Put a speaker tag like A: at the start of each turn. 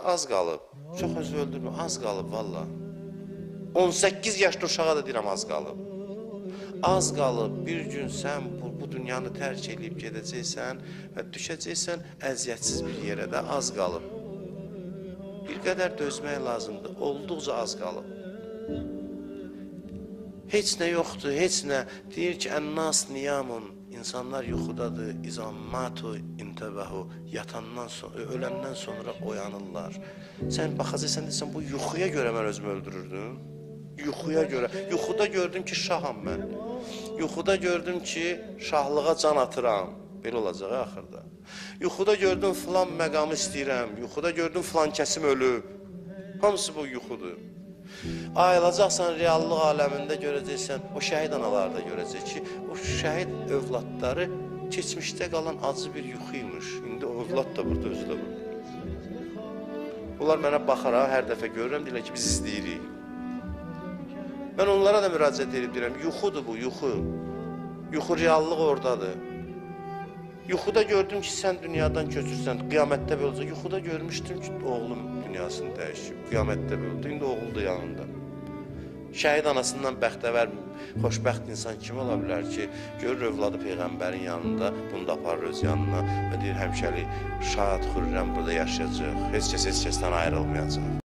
A: az qalıb. Çox özü öldürmə, az qalıb valla. 18 yaşlı uşağa da deyirəm, az qalıb. Az qalıb, bir gün sən bu dünyanı tərk eləyib gedəcəksən və düşəcəksən əziyyətsiz bir yerə də, az qalıb. Bir qədər dözmək lazımdır, olduqca az qalıb. Heç nə yoxdur, heç nə. Deyir ki, ənnas niyamun, insanlar yuxudadır, izammatu intəbəhu, yatandan sonra, öləndən sonra oyanırlar. Sən baxacaqsan, deyirsən, bu yuxuya görə mən özümü öldürürdüm. Yuxuya görə. Yuxuda gördüm ki, şaham mən. Yuxuda gördüm ki, şahlığa can atıram. Belə olacaq axırda. Yuxuda gördüm, filan məqamı istəyirəm. Yuxuda gördüm, filan kəsim ölüb. Hamısı bu yuxudur. Ayılacaqsan reallıq aləmində görəcəksən, o şəhid anaları da görəcək ki, o şəhid övladları keçmişdə qalan acı bir yuxu imiş. İndi o övlad da burada, özü də burada. Bunlar mənə baxaraq hər dəfə görürəm, deyirlər ki, biz izləyirik. Mən onlara da müraciət edib deyirəm, yuxudur bu, yuxu. Yuxu reallıq oradadır. Yuxuda gördüm ki, sən dünyadan köçürsən, qiyamətdə belə olacaq. Yuxuda görmüşdüm ki, oğlum dünyasını dəyişib, qiyamətdə belə oldu, indi oğul da yanında. Şəhid anasından bəxtəvər, xoşbəxt insan kim ola bilər ki, görür övladı Peyğəmbərin yanında, bunu da aparır öz yanına və deyir, həmişəlik şad, xürrəm burada yaşayacaq, heç kəs heç kəsdən ayrılmayacaq.